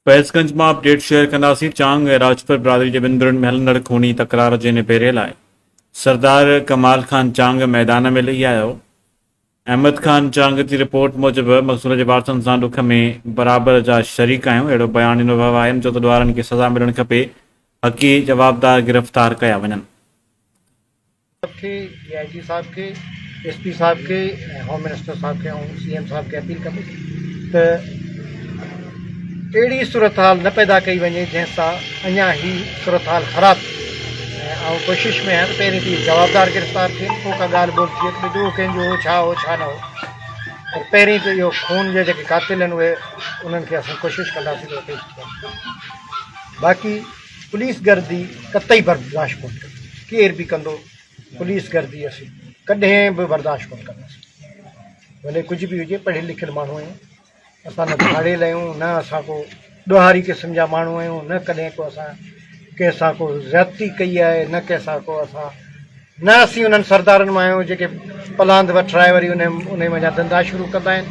فيض گنج مان update share ڪنداسين، چانگ ۽ راجپر برادري جي ٻن ڌرين ۾ هلندڙ خوني تڪرار جي نبيري لاء سردار ڪمال خان چانگ ميدان ۾ لهي آيو. احمد خان چانگ جي رپورٽ موجب مقتول جي وارثن سان ڏک ۾ برابر جا شريڪ آهيون، اهڙو بيان ڏنو ويو آهي، هن چيو ته ڏوهارين کي سزا ملڻ کپي، حقي جوابدار گرفتار ڪيا وڃن. صاحب کي، ڊي I جي صاحب کي، ايس پي صاحب کي ۽ هوم منسٽر صاحب کي آئون سي ايم صاحب کي اپيل ڪندس ته اهڙي صورتحال نه پيدا ڪئي وڃي جنهن سان اڃا هي صورتحال خراب ٿئي ۽ آئون ڪوشش ۾ آهيان ته پهرين ته اهي جوابدار گرفتار ٿين پوء ڪا ڳالهه ٻولهه ٿئي ته ڀئي ڏوهه ڪنهن جو هو ڇا هو ڇا نه هو پر پهرين ته اهو خون جا جيڪي قاتل آهن اهي انهن کي اسان ڪوشش ڪنداسين ته پيش ٿين باقي پوليس گردي قطعي برداشت ڪونه ڪندي، ڪير به ڪندو پوليس گردي اسين ڪڏهن به برداشت ڪونه ڪنداسين، ڀلي ڪجهه به هجي پڙهيل لکيل ماڻهو آهيون اسان نه ڌاڙيل آهيون نه اسان ڪو ڏوهاري قسم جا ماڻهو آهيون نه ڪڏهن ڪو اسان ڪنهن سان ڪو زيادتي ڪئي آهي نه ڪنهن سان ڪو اسان نه اسين انهن سردارن مان آهيون جيڪي پلاند وٺرائي وري انهي انهي منجهان ڌنڌا شروع ڪندا آهن،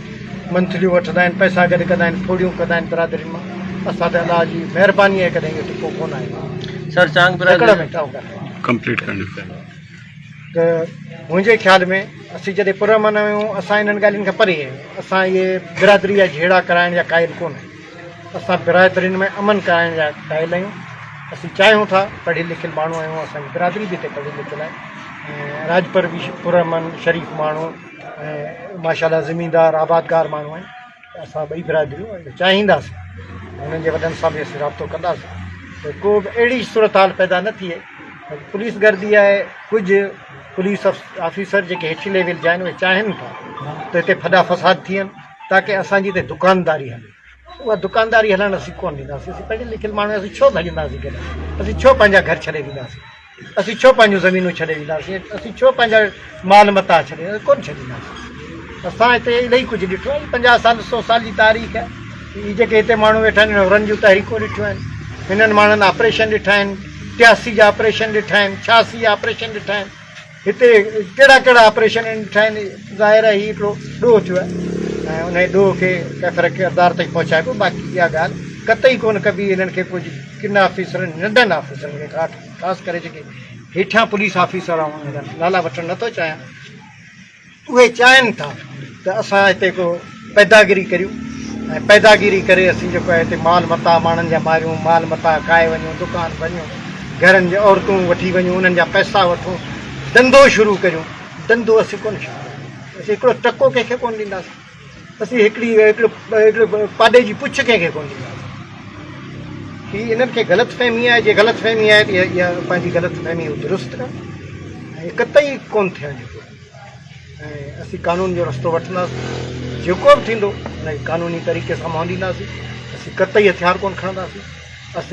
منٿليون وٺندا آهن، پئسا گڏ ڪندا آهن، ڦوڙيون ڪندا آهن برادرين مان. اسان تي الله جي مهرباني آهي ڪڏهن اهو ٽڪو ڪونه آيو آهي. سر چانگ هڪڙو برادري منٽ آئون ڳالهايان. ڪمپليٽ ڪرڻي. ته منهنجي خيال ۾ اسين جڏهن پرامن آهيون اسان انهن ڳالهين کان پري آهيون اسان اهي برادري جا جهيڙا ڪرائڻ جا قائل ڪونه آهيون. اسان برادرين ۾ امن ڪرائڻ جا قائل آهيون، اسين چاهيون ٿا پڙهيل لکيل ماڻهو آهيون، اسان جي برادري به هتي پڙهيل لکيل آهي ۽ راڄپر به پرامن شريف ماڻهو ۽ ماشاء الله زميندار آبادگار ماڻهو آهن ته اسان ٻئي برادريون اهو چاهينداسين انهن جي وڏن سان به اسين رابطو ڪنداسين ته ڪو به اهڙي صورتحال پيدا نه ٿئي پوليس گردي آهي ڪجهه پوليس آفيسر جيڪي هيٺين ليول جا آهن اهي چاهين ٿا ته هتي ڦڏا فساد ٿين تاڪه اسان جي هتي دڪانداري هلي. اها دڪانداري هلڻ اسين ڪونه ڏينداسين. اسين پڙهيل لکيل ماڻهو آهيون، اسين ڇو ڀڄنداسين ڪيڏانهن؟ اسين ڇو پنهنجا گهر ڇڏي وينداسين؟ اسين ڇو پنهنجون زمينون ڇڏي وينداسين؟ اسين ڇو پنهنجا مال متاع ڇڏي وينداسين؟ ڪونه ڇڏينداسين. اسان هتي الاهي ڪجهه ڏٺو آهي. 50 سال سو سال جي تاريخ آهي. هي جيڪي هتي ماڻهو ويٺا آهن، انهن حرن جون تحريڪون ڏٺيون آهن. هنن ماڻهن آپريشن ڏٺا آهن، 83 جا آپريشن ڏٺا آهن، 86 جا آپريشن ڏٺا آهن. هتي ڪهڙا ڪهڙا آپريشن ڏٺا آهن، ظاهر آهي هي هڪڙو ڏوهه ٿيو آهي ۽ انهي ڏوهه کي ڪيفر ڪردار تائين پهچائبو، باقي اها ڳالهه قطعي ڪونه ڪبي هنن کي ڪجهه ڪن آفيسرن ننڍن آفيسرن کي خاص ڪري جيڪي هيٺيان پوليس آفيسر آئون انهن جا نالا وٺڻ نٿو چاهيان. اهي چاهين ٿا ته اسان هتي ڪو پيداگيري ڪريون ۽ پيداگيري ڪري اسين جيڪو آهي هتي مال متاع ماڻهن جا ماريون، مال متاع کائي وڃون، دڪان ڀڃون، گهرن جي عورتون وٺي وڃون، انهن جا پئسا وٺون، ڌنڌو شروع ڪريون. ڌنڌو اسين ڪونه شروع ڪنداسين. اسين هڪڙو ٽڪو ڪنهن کي ڪونه ڏينداسين. اسين هڪڙي هڪڙو هڪڙو پاڏي جي پڇ ڪنهن کي ڪونه ڏينداسين. هي انهن کي غلط فهمي آهي، جي غلط فهمي آهي ته اها پنهنجي غلط فهمي هو درست ڪن ۽ قطعي ڪونه ٿيڻ ڏبو. ۽ اسين قانون جو رستو وٺنداسين، جيڪو به ٿيندو ان کي قانوني طريقي سان منهن ڏينداسين، اسين قطعي هٿيار ڪونه کڻنداسين، اسين.